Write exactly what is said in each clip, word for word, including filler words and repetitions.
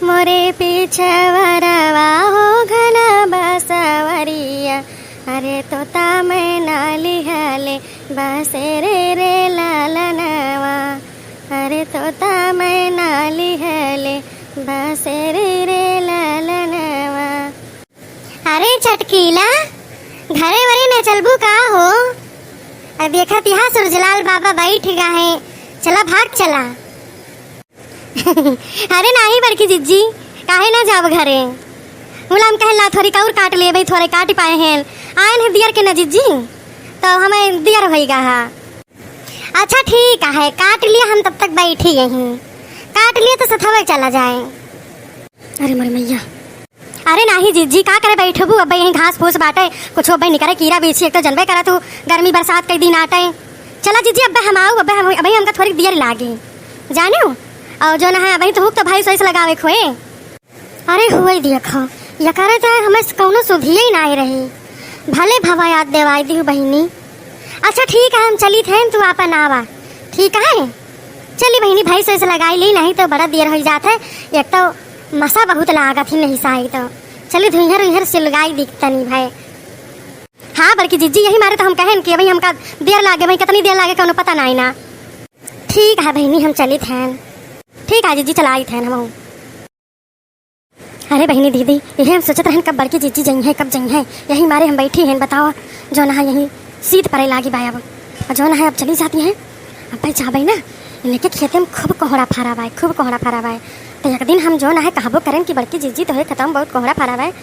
मोरे पिछवरवा हो घना बसवरिया, अरे तोता मैना लिहले बसेरे रे ललनवा, अरे तोता मैना लिहले बसेरे रे ललनवा। अरे चटकीला, घरे वरे न चलबू का हो? अब देखत यहाँ सूरजलाल बाबा बैठ गा है, चला भाग चला। अरे नाही बड़की जिज्जी, काहे ना जाब घरे? मुलाम कहन ला थोरी कौर काट लेबे, थोरे काट पाए हैं। आयन है दियर के ना जिज्जी, तो हमें दियर होई गा हा। अच्छा ठीक है, काट लिया, हम तब तक बैठी यहीं। काट लिया तो सथवे चला जाए। अरे मोरे मैया। अरे नाही जिज्जी, का करे बैठबू? अब्बे यहीं घास फूस बाटे, कुछ अब्बे निकरे कीड़ा बीछी, एक तो जनबे करा तू गर्मी बरसात के दिन आटे। चला जिज्जी, अब्बे हम आऊ, अब्बे हम, अब्बे हमका थोड़ी देर लागी। जानियो? और जो ना है, अब्बे तो हुक तो भैंस वैस लगावे खोए। अरे हुए देखो, ये करे तो हमें कौनो सुधिये ही नाही रही। भले भवा याद देवाई दी बहिनी। अच्छा ठीक है, हम चली थे, तू आपन आवा। ठीक है? चली बहिनी, भैंस वैस लगाई ली, नहीं तो बड़ा देर हो जात है। एक तो मसा बहुत लागत ही नहीं साई तो। चली धुइहर उइहर सिलगाई दिख तनी भाई। हाँ बड़की जिज्जी, यही मारे तो हम कहन कि अभी हमका देर लागे, भाई कितनी देर लागे कौनो पता नहीं ना। ठीक है बहिनी, हम चली थे। ठीक है जिज्जी, चलाई थे हम। अरे बहिनी दीदी, यही हम सोचत रहन कब बड़की जिज्जी जइहैं, कब जइहैं, यही मारे हम बैठी हैं। बताओ, जो ना है यही सीत परे लागी बा अब, और जो ना है अब चली जाती हैं। अब भाई जाबे ना, इनके खेते में खूब कोहड़ा फरा बाय, खूब कोहड़ा फरा बाय। तो एक दिन हम जो ना है कहबो करें कि बड़की जिज्जी तो है खत्म, बहुत कोहड़ा फरा बाय,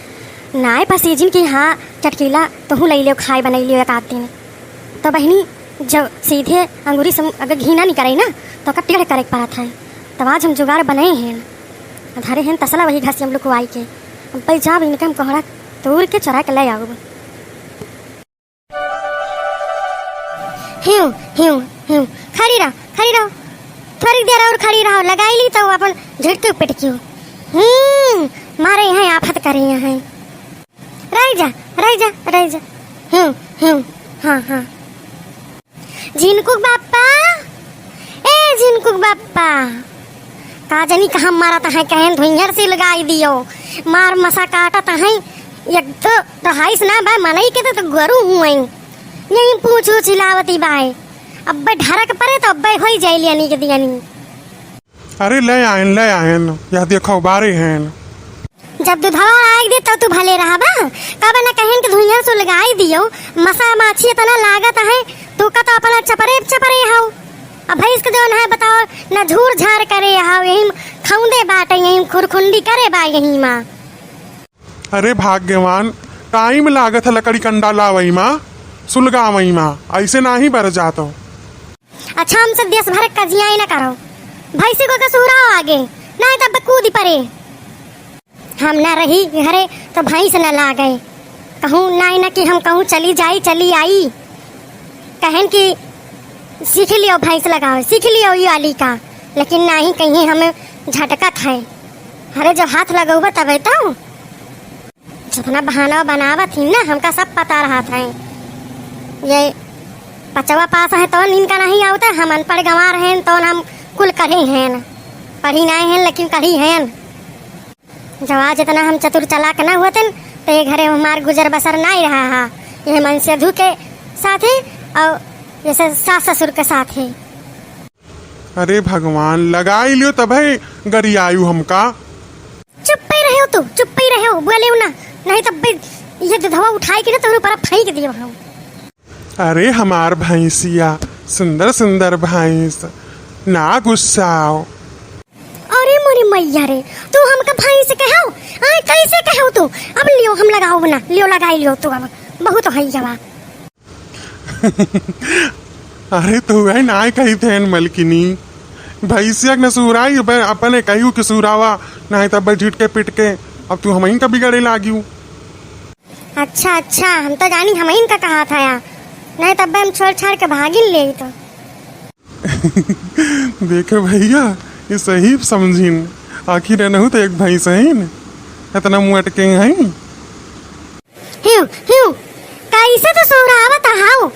नाय पसीजिन कि हाँ चटकीला तोहू लई लियो, खाए बनाई लियो एक आध दिन। तो बहिनी, जब सीधे अंगूरी से अगर घी ना निकरे ना, तो ओकर टेढ़ करे के पड़त है। तब आज हम जुगाड़ बनाए हैं, धरे हैं तसला वही घास हम लुकवाई के। अब भाई जाब इनका हम कोहड़ा तोड़ के चोरा के ले आऊब। हिउ, हिउ, हिउ, खड़ी रहो, खड़ी रहो, थोड़ी देर और खड़ी रहो, लगाई ली तो अपन झिड़की पिटकी हो। हम्म, मारे यहाँ आफत करे यहाँ। रह जा, रह जा, रह जा। हम्म, हम्म, हाँ, हाँ। झिनकुक बाप्पा, ए झिनकुक बाप्पा, का जानी कहाँ मारत है, कहन धुइहर सिलगाई दियो, मार मसा काटत है। एक तो रहाइस ना बा मनई के, तो, तो गरु हुए यही पूछ उछ हिलावती बाय। अब्बे ढरक परे तो अब्बे होई जाइल यानी के दियानी। अरे ले आयन, ले आयन, यह देखो बारे हैं। जब दुधवा आग दे तब तू भले रहबा, कब न कहन के धुइहर सुलगाई दियो, मसा माछी इतना लागत है, तू का तो अपना चपरे चपरे हो। अब भैंस के जौन है बताओ, न झूर झार करे हो, यही खौंदे बाटे, यही खुरखुंडी करे बा यही माँ। अरे भाग्यवान, टाइम लागत है लकड़ी कंडा लावई मा, सुलगावई मा, ऐसे नाही बर जात हो। अच्छा, हमसे देश भर कजियाई न करो, भैंसी को कसुराओ आगे, नहीं तब कूद परे। हम न रही घरे तो भैंस न लागे, कहूँ नहीं न कि हम कहूँ चली जाई, चली आई, कहन कि सीख लियो भैंस लगावे, सीख लियो ये वाली का, लेकिन नाही कहीं हमें झटकत है। अरे जो हाथ लगौबा तबे तो। जितना बहाना बनावत ही ना, हमका सब पता रहत है। ये पचवा पास है तौन इनका नहीं आवता, हम अनपढ़ गंवार हैं तौन हम कुल कढ़ी हैं, पढ़ी नहीं हैं लेकिन कढ़ी हैं। जब आज इतना हम चतुर चालाक ना होतन, तो ये घरे हमार गुजर बसर ना ही रहा हा। ये मनसेधु के साथे और जैसे सास ससुर के साथे। अरे भगवान, लगाई लियो तबे गरियायु हमका। चुप्पे रहो तू, चुप्पे रहो, बोले ना, नहीं तब ये दुधवा उठाई के ना तोहरे ऊपर फेंक दियो हम। अरे हमार भैंसिया, सुंदर सुंदर भैंस, ना गुस्साओ। अरे मोरी मैया रे, तू हमका भैंस कहो? आय कैसे कहो तू? अब लियो हम लगाओ ना, लियो लगाई लियो तू, अब बहुत है जवा। अरे तू है ना कही थेन मलकिनी, भैंसिया के न सुराई, अपने कहू के सुरावा, नहीं तब झिटके पिटके, अब तू हमही का बिगड़े लागियो। अच्छा, अच्छा, हम तो जानी हमहिन का कहा था या, नहीं तब हम छोड़ छाड़ के भागिन ले तो। देखे भैया, ये सही समझिन, आखिर एनहू तो एक भैंस हईन, इतना मुअटके हईन। हिउ, हिउ, कैसे तो सुरावत हाउ?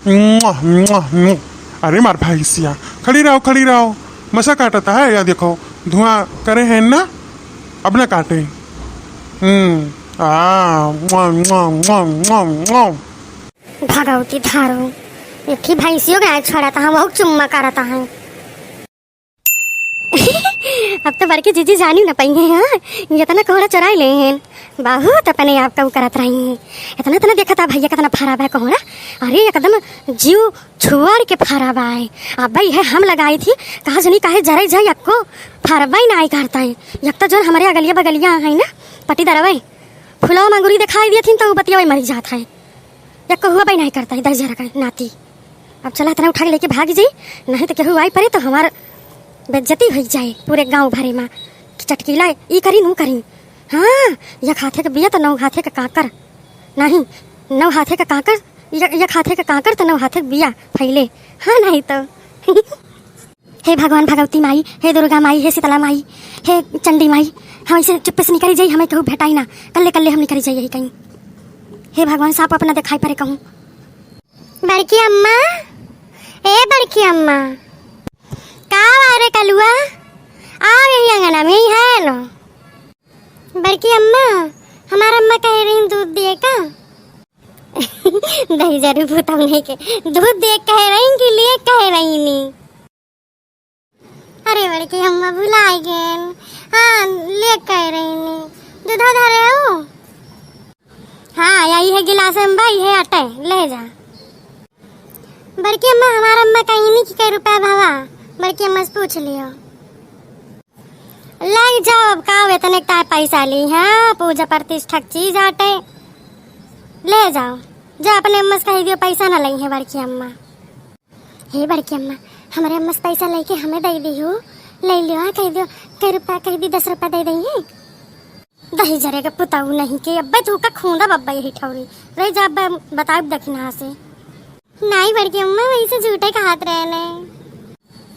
मुआ, मुआ, मुआ। अरे मार भैंसिया, खड़ी रहो, खड़ी रहो, मसा काटता है, या देखो, धुआं करे हैं ना। अब ना काटे। हम्म। आ, मुआ, मुआ, मुआ, मुआ, मुआ। भगवती धारो, एक ही भैंसियों के नाई छोड़त है, वहू चुम्मा करत है। अब तो बड़की जीजी जानी न पाई है, हाँ? ये इतना कोहड़ा चुराई ले हैं। बहुत अपने आप का उ करत रही हैं। इतना, इतना देखा था भैया, कितना फरा बा कोहड़ा। अरे एकदम जीव छोड़ के फरा बा है। अब भाई है हम लगाई थी, कहा जनी काहे जरे जाए, यक्को फरबा ही नाई करता है। एक तो जोन हमारे अगलिया बगलिया है ना, पटीदारवा, फुलवा मंगुरी दिखाई दिया थी तो उ बतिया वही मरी जात है। यक्को हुआ बा ही नाई करता है, दस जरा का नाती। अब चला इतना उठा के लेके भाग जाई, नहीं तो केहू आई परे तो हमार बेइज्जती हो जाए पूरे गांव भरे में कि चटकीला ई करी नू करी। हाँ, एक हाथे के बिया तो नौ हाथे के काकर। नहीं, नौ हाथे के काकर, एक, एक हाथे के काकर तो नौ हाथे के बिया फैले। हाँ, नहीं तो। हे भगवान भगवती माई, हे दुर्गा माई, हे शीतला माई, हे चंडी माई, हम ऐसे चुप्पे से निकरी जाई, हमें केहू भेटाई ना, कल्ले कल्ले हम निकरी जाई यही कहीं। हे भगवान, साँप अपना दिखाई परे कहूँ। बड़की अम्मा, ए बड़की अम्मा, का बा रे कलुआ? आओ यही अंगना में ही है लो। बड़की अम्मा, हमार अम्मा कहे रही दूध दिए का? दही जरूर भूतम नहीं के दूध दिए कहे रही कि लिए कहे रही नी। अरे बड़की अम्मा भुलाए गेन। हाँ, ले कह रही नी। दूधा धरे हो? हाँ, यही है गिलास में भाई है अटे, ले जा। बड़की अम्मा, हमार अम्मा कहीं नहीं कि कई रुपया भावा। बड़की अम्मा से पूछ लियो। ले जाओ, अब का इतने का पैसा ली है, पूजा प्रतिष्ठा की चीज आटे। ले जाओ, जा अपने अम्मा से कह दियो पैसा ना लई है बड़की अम्मा। हे बड़की अम्मा, हमरे अम्मा से पैसा लेके हमें दे दी हो, ले लियो, हाँ, कह दियो, कई रुपया कह दी, दस रुपया दे दई है। दही जरे के पुताऊ नहीं के, अब्बे तू का खूंदा बब्बा यही ठौरी। रह जा अब्बे, बताब दखिना से। नहीं बड़की अम्मा, वही से झूठे कहात रहे ने।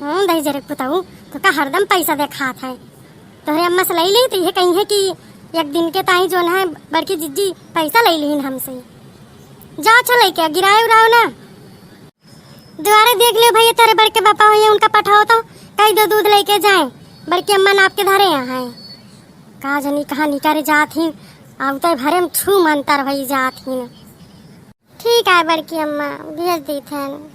हम्म, दही जरे के पुताऊ, तो का हरदम पैसा देखात है। तोहरे अम्मा से ले ली तो ये कही है कि एक दिन के ताई जोन है बड़की जिज्जी पैसा ले लीन हमसे। जाओ अच्छा लेके गिराए उराओ ना। दुआरे देख लियो भैया, तोरे बड़के पापा होइए, उनका पठाओ तो कह दो दूध लेके जाए, बड़की अम्मा नाप के धरे यहाँ है। का जनी कहाँ निकरे जात ही, आवते भरे में छू मंतर होई जात ही। ठीक है बड़की अम्मा, भेज दी थन।